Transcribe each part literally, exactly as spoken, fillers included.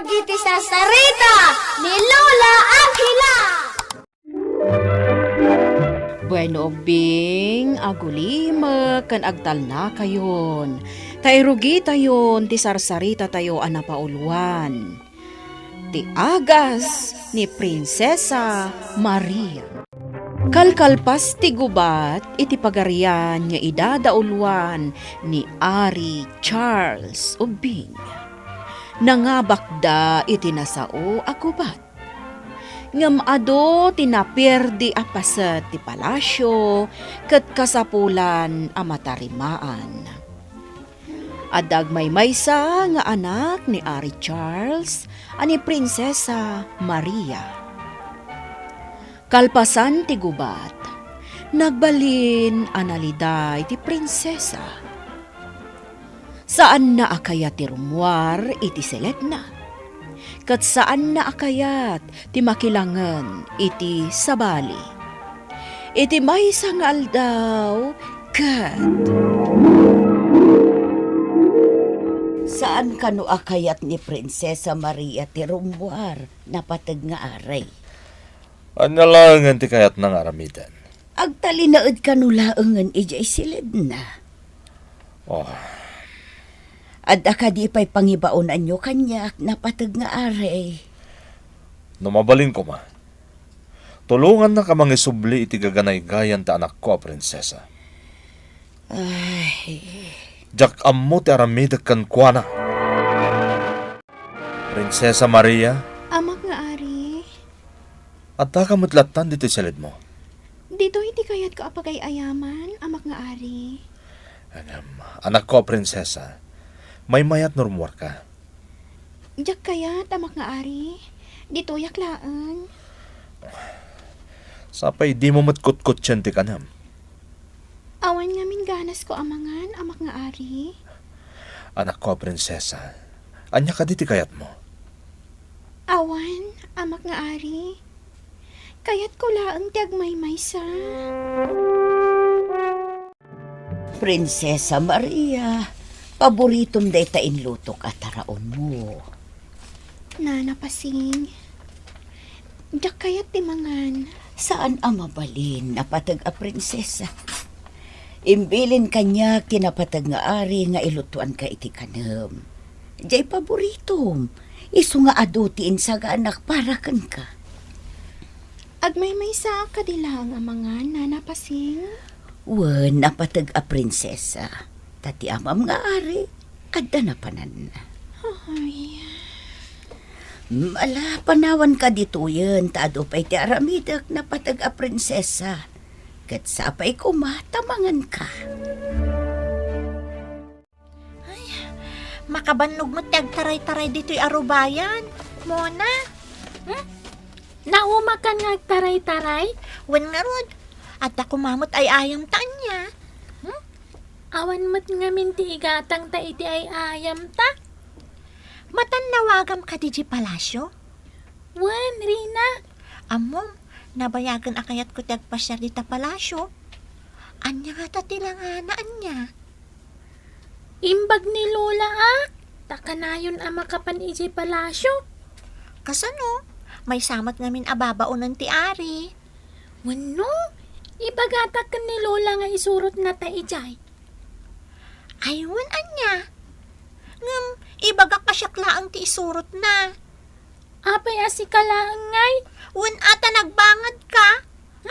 Iti sarsarita ni Lola Angela. Bueno, ubbing, agulimek ken agtalnakayon, ta irugitayon ti sarsarita tayo a napauluan, ti agas ni Prinsesa Maria. Kalkalpas ti gubat iti pagarian nga idadauluan ni Ari Charles, ubbing, nangabakda iti nasao a gubat. Ngem adu ti naperdi a paset ti palasio ket kasapulan a matarimaan. Adda agmaymaysa nga anak ni Ari Charles a ni Prinsesa Maria. Kalpasan ti gubat, nagbalin a naliday ti prinsesa. Saanna a kayat ti rummuar iti siledna, ket saanna a kayat ti makilangen iti sabali. Iti maysa nga aldaw, ket saan kano a kayat ni Prinsesa Maria ti rummuar, napateg nga ari. Ania laengen ti kayatna nga aramiden? Agtalinaed kano laengen idiay siledna. Oh. Adda kadi pay pangibaonanyo kaniak, napateg nga ari? No mabalin koma, tulongannaka mangisubli iti gaganaygayan ti anakko a prinsesa. Ay. Diak ammo ti aramidek kenkuana. Prinsesa Maria. Amak nga ari. Addaka met lattan ditoy siledmo? Ditoy ti kayatko a pagay-ayaman, amak nga ari. Ngem, anakko a prinsesa, maymayat no rummuarka. Diak kayat, amak nga ari. Ditoyak laeng. Sapay dimo met kutkuttien ti kanem. Awan ngamin ganasko a mangan, amak nga ari. Anakko a prinsesa, ania kadi ti kayatmo? Awan, amak nga ari. Kayatko laeng ti agmaymaysa. Prinsesa Maria, paboritom dayta inlutok a taraonmo. Nana Pasing, diak kayat ti mangan. Saan a mabalin, napateg a prinsesa. Imbilin kaniak ti napateg nga ari nga ilutoanka iti kanem. Diay paboritom, isu nga adu ti insaganak para kenka. Agmaymaysaak kadi laeng a mangan, Nana Pasing? Wen, napateg a prinsesa, ta ti amam nga ari, adda napananna. Ay. Mm, ala, panawanka ditoyen, ta adu pay ti aramidek, napateg a prinsesa. Ket sapay koma ta manganka. Ay, makabannog met ti agtaray-taray ditoy a rubayan. Mona? Hmm? Naumakan nga agtaray-taray? Wen ngarud, adda koma met ay-ayamta ania. Hmm? Awan met ngamin ti igatangta iti ay-ayamta. Matannawagam kadi diay palasio? Wen, Rina. Ammom, nabayagen a kayatko ti agpasiar dita palasio. Ania ngata ti langana, ania? Imbag ni Lola ak, ta kanayon a makapan idiay palasio. Kasano? Maysa met ngamin a babaonen ti ari. Wenno, ibagatak ken ni Lola nga isurotnata idiay. Ay, wen ania? Ngem, ibagak a siak laeng ti isurotna. Apay a sika laeng ngay? Wen a ta nagbangadka.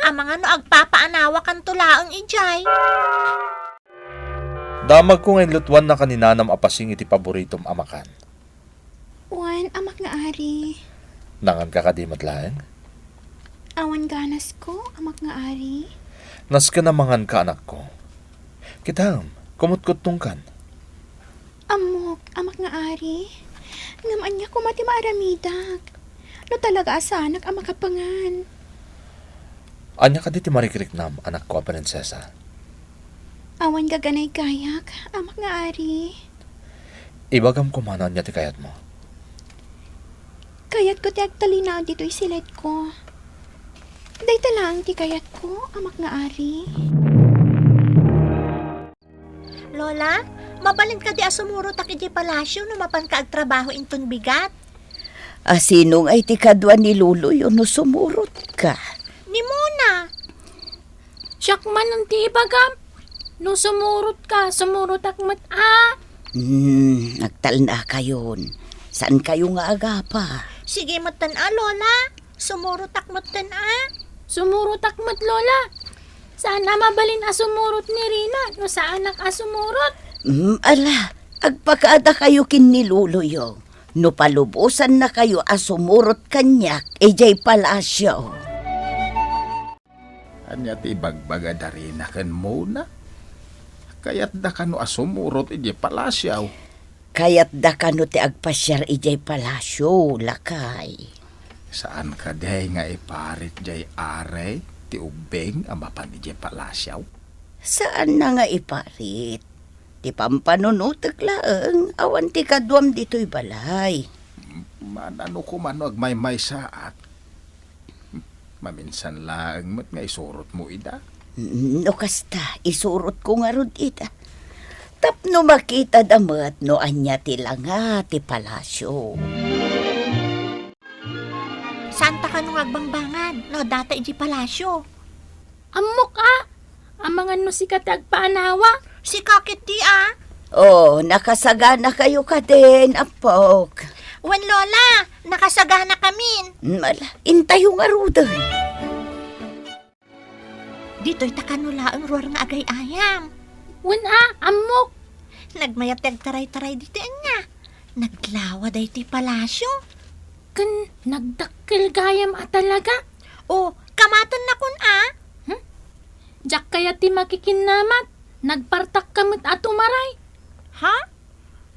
Amangan no agpapaanawakanto laeng idiay. Damagko nga inlutoannaka ni nanam a Pasing iti paboritom a makan. Wen, amak nga ari. Nanganka kadi met laeng? Awan ganasko, amak nga ari. Nasken a manganka, anakko. Kitam, kumutkuttongkan. Ammok, amak nga ari. Ngem ania koma ti maaramidak no talaga a saanak a makapangan? Ania kadi ti marikriknam, anakko a prinsesa? Awan gaganaygayak, amak nga ari. Ibagam koma no ania ti kayatmo. Kayatko ti agtalinaed ditoy siledko. Dayta laeng ti kayatko, amak nga ari. Lola, mabalin kadi a sumurotak idiay palasio no mapanka agtrabaho inton bigat? A, sino ngay ti kadua ni Loloyo no sumurotka? Ni Mona. Siak manen ti ibagam. No sumurotka, sumurotak met a. Hmm, nagtalnakayon. Saankayo nga agapa? Sige metten a, Lola. Sumurotak metten a. Sumurotak met, Lola. Saan a mabalin a sumurot ni Rina no saanak a sumurot. Hmm, ala, agpakaadakayo ken ni Loloyo. No palubosannakayo a sumurot kaniak idiay palasio. Ania ti ibagbaga da Rina ken Mona? Kayatda kano a sumurot idiay palasio? Kayatda kano ti agpasiar idiay palasio, lakay? Saan kadi nga iparit diay ari ti ubbing a mapan idiay palasio? Saanna nga iparit. Ti pampanunotek laeng, awan ti kaduam ditoy balay. Manano koma no agmaymaysaak? Maminsan laeng met nga isurotmo ida. Mm, no kasta, isurotko ngarud ida. Tapno makitada met no ania ti langa ti palasio. Saanta kano nga agbangbangan no addata idiay palasio? Ammok a, amangan no sika ti agpaanawa. Sika ketdi a. Oh, nakasaganakayo kadin, ammok. Wen, Lola, nakasaganakamin. Mm, ala, intayo ngaruden. Ditoy ta kano laeng ruar nga agay-ayam. Wen a, ammok. Nagmayat ti agtaray-taray ditoy ania. Naglawa daytoy palasio. Ken nagdakkel gayam a talaga. O, kamatennakon a. Hmm? Diak kayat ti makikinnamat. Nagpartakka met a tumaray. Ha?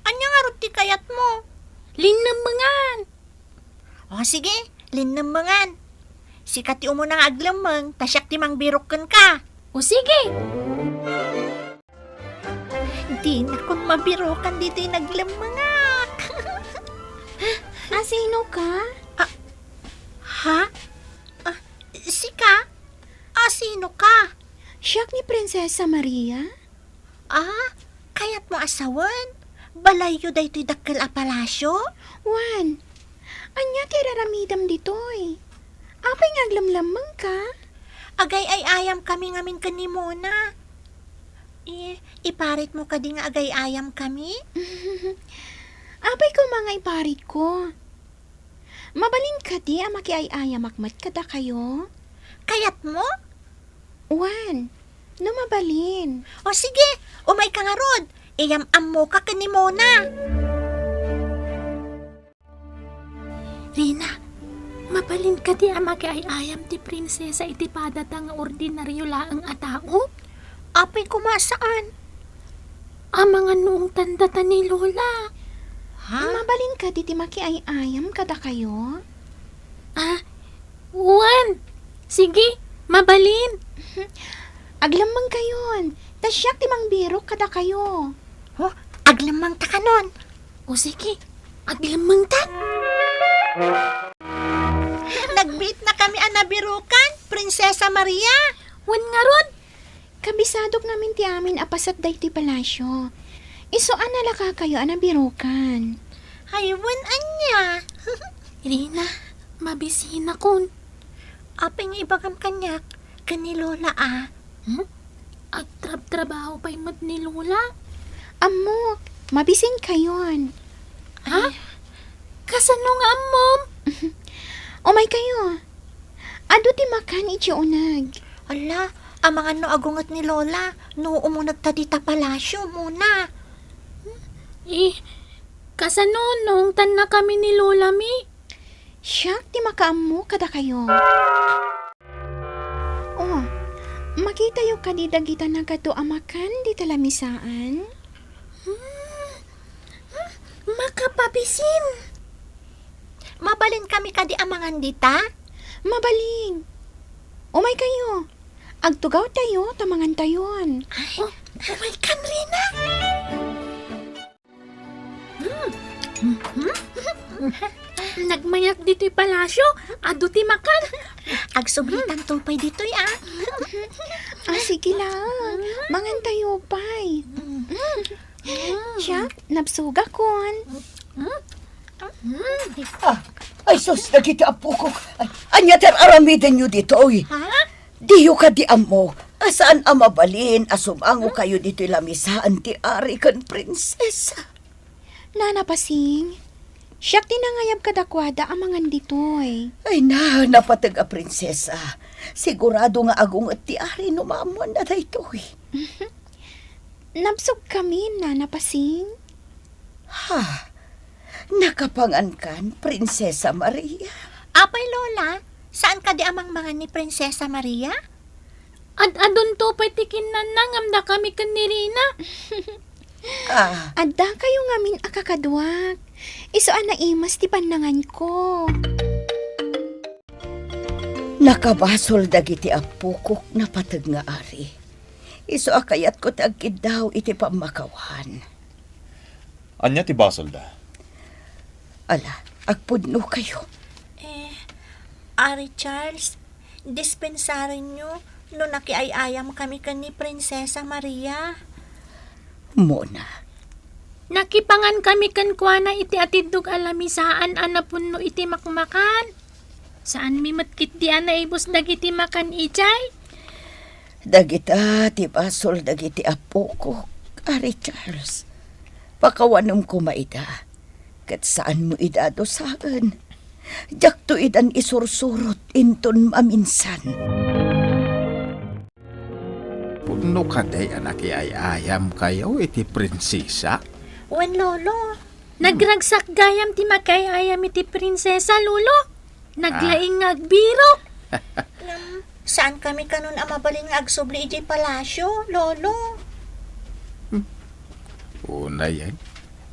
Ania ngarud ti kayatmo? Linnemmengan. O, sige, linnemmengan. Sika ti umuna nga aglemmeng, ta siak ti mangbirok kenka. O, sige. Dinakon mabirokan ditoy naglemmengak. A, sino ka? A, ha? A, sika? A, sino ka? Siak ni Prinsesa Maria. A, kayatmo a sawen? Balayyo daytoy dakkel a palasio? Wen, ania ti ar-aramidem ditoy? Apay nga aglemlemmengka? Agay-ay-ayamkami ngamin ken ni Mona. I-, iparitmo kadi nga agay-ayamkami? Apay koma nga iparitko? Mabalin kadi a makiay-ayamak met kadakayo? Kayatmo? Wen, no mabalin. O sige, umayka ngarud. Iyam-ammoka ken ni Mona. Rina, mabalin kadi a makiay-ayam ti prinsesa iti padata nga ordinario laeng a tao? Apay koma saan? Amangan no ungtanda ta ni Lola. Ha? Mabalin kadi ti makiay-ayam kadakayo? A, wen. Sige, mabalin. Aglemmengkayon, ta siak ti mangbirok kadakayo. O, aglemmengta kanon. O sige, aglemmengta. Nagbiitnakami a nabirokan, Prinsesa Maria. Wen ngarud, kabisadok ngamin ti amin a paset daytoy palasio. Isu a nalakakayo a nabirokan. Ay, wen ania? Rina, mabisinakon. Apay nga ibagam kaniak ken ni Lola a? Hmm? Agtrabtrabaho pay met ni Lola? Ammok, mabisinkayon. Ha? Ay. Kasano nga ammom? Umaykayo. Adu ti makan iti uneg. Ala, amangan no agunget ni Lola, no umunegta dita palasio, Mona. Eh, kasano no ungtannakami ni Lolami? Siak ti makaammo kadakayo. O, makitayo kadi dagita nagato a makan dita lamisaan? Hmm, hmm, makapabisin. Mabalinkami kadi a mangan dita? Mabalin. Umaykayo. Agtugawtayo ta mangantayon. Ay, o, umaykan, Rina. Hmm. Mhm. Nagmayat ditoy palasio, adu ti makan. Agsublitanto pay ditoy, a. A, sige lang. Mangantayo pay. Mm. Siak, nabsogakon. Mm. Mm. A, Ay, sus, dagiti apokok. Ay, ania ti ar-aramidenyo ditoy? Ha? Diyo kadi ammo a saan a mabalin a sumangokayo ditoy lamisaan ti ari ken prinsesa? Nana Pasing, siak ti nangayab kadakuada a mangan ditoy. Ay na, napateg a prinsesa. Sigurado nga agunget ti ari no maammoanna daytoy. Nabsogkamin, Nana Pasing. Ha? Nakapangankan, Prinsesa Maria? Apay, Lola, saan kadi a mangmangan ni Prinsesa Maria? Ad-adunto pay ti kinnannangamdakami ken ni Rina. Ah. Addakayo ngamin a kakaduak. Isu a naimas ti bannanganko. Nakabasol dagiti apokok, napateg nga ari. Isu a kayatko ti agkiddaw iti pammakawan. Ania ti basolda? Ala, agpudnokayo. Eh, Ari Charles, dispensarenyo no nakiay-ayamkami ken ni Prinsesa Maria. Mona. Nakipangankami kenkuana iti atiddog a lamisaan a napunno iti makmakan. Saanmi met ketdi a naibus dagiti makan idiay? Dagita ti basol dagiti apokok, Ari Charles. Pakawanem koma ida, ket saanmo ida a dusaen. Diakto idan isursurot inton maminsan. Pudno kadi a nakiay-ayamkayo iti prinsesa? Wen, Lolo. Nagragsak gayam ti makiay-ayam iti prinsesa, Lolo. Naglaing nga agbiro. Ngem, saankami kanon a mabalin nga agsubli idiay palasio, Lolo. Hmm. Unayen,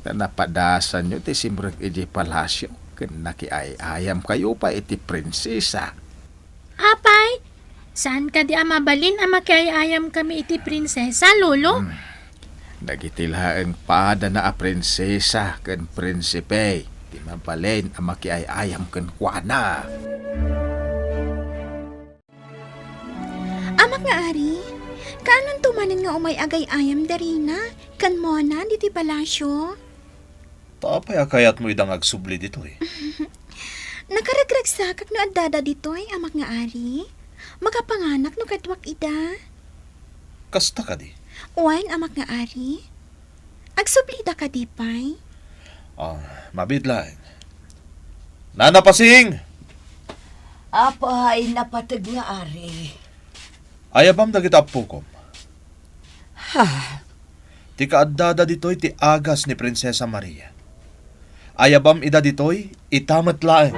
ta napadasanyo ti simrek idiay palasio ken nakiay-ayamkayo pay iti prinsesa. Apay, saan kadi a mabalin a makiay-ayamkami iti prinsesa, Lolo? Hmm. Dagiti laeng padana a prinsesa ken prinsipe ti mabalin a makiay-ayam kenkuana. Amak nga ari, kaanonto manen nga umay agay-ayam da Rina ken Mona ditoy palasio? Ta apay a kayatmo ida nga agsubli ditoy? Nakaragragsakak no addada ditoy, amak nga ari. Makapanganak no kaduak ida. Kasta kadi? Wen, amak nga ari. Agsublida kadi pay? Ah, mabiit laeng. Nana Pasing! Apay, napateg nga ari. Ayabam dagiti appokom. Ha? Ti kaaddada ditoy ti agas ni Prinsesa Maria. Ayabam ida ditoy, ita met laeng.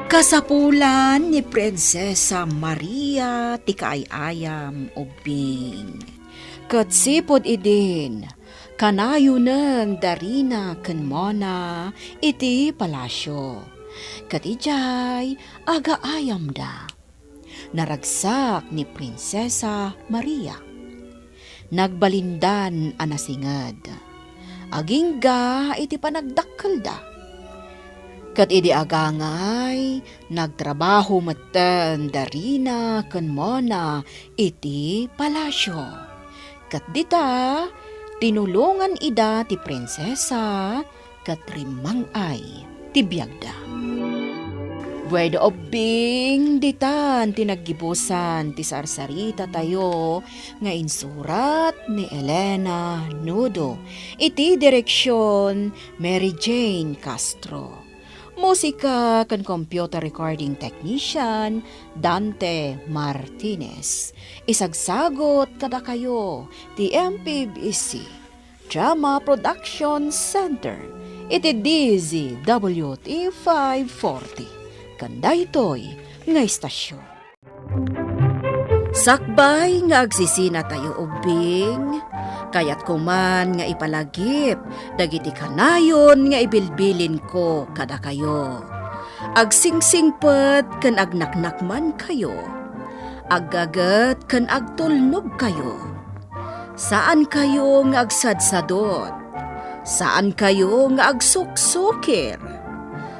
Kasapulan ni Prinsesa Maria ti kaay-ayam, ubbing. Ket sipud idin, kanayonen da Rina ken Mona iti palasio. Ket idiay, agaayamda. Naragsak ni Prinsesa Maria. Nagbalindan a nasinged. Agingga iti panagdakkelda. Ket idi agangay, nagtrabaho metten da Rina ken Mona iti palasio. Ket dita, tinulongan ida ti prinsesa ket rimmang-ay ti biagda. Bueno, ubbing, ditan ti naggibusan ti sarsaritatayo nga insurat ni Elena Nudo, iti direksion Mary Jane Castro. Musika ken computer recording technician, Dante Martinez. Isagsagot kadakayo ti M P B C Drama Production Center iti D Z W T five forty, ken daytoy nga istasyon. Sakbay nga agsisinatayo ubbing, kayatko man nga ipalagip dagiti kanayon nga ibilbilinko kadakayo. Agsingsingpet ken agnaknakmankayo. Aggaget ken agtulnogkayo. Saankayo nga agsadsadot. Saankayo nga agsuksukir.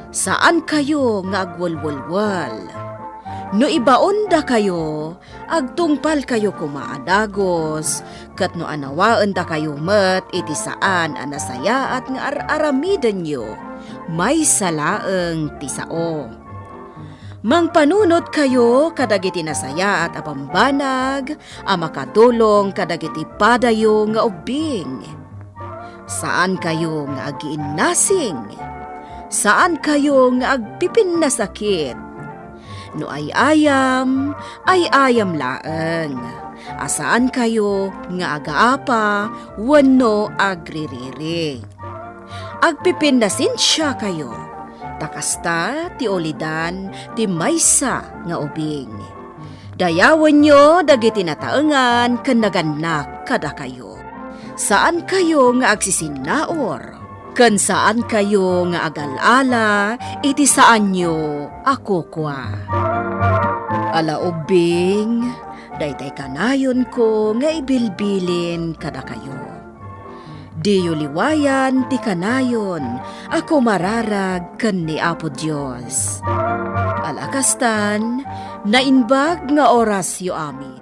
Saankayo nga agwelwelwel. No ibaondakayo, agtungpalkayo koma a dagus, ket no anawaendakayo met iti saan a nasayaat nga ar-aramidenyo, maysa laeng ti sao. Mangpanunotkayo kadagiti nasayaat a bambanag a makadulong kadagiti padayo nga ubbing. Saankayo nga agiinnasing. Saankayo nga agpipinnasakit. No ay-ayam, ay-ayam laeng. A saankayo nga agaapa wenno agririri. Agpipinnasensiakayo, ta kasta ti ulidan ti maysa nga ubing. Dayawenyo dagiti nataengan ken nagannak kadakayo. Saankayo nga agsisinnaur, ken saankayo nga agal-ala iti saanyo a kukua. Ala ubbing, daytay kanayonko nga ibilbilin kadakayo. Diyo liwayan ti kanayon a kumararag ken ni Apo Dios. Ala kastan, naimbag nga orasyo amin.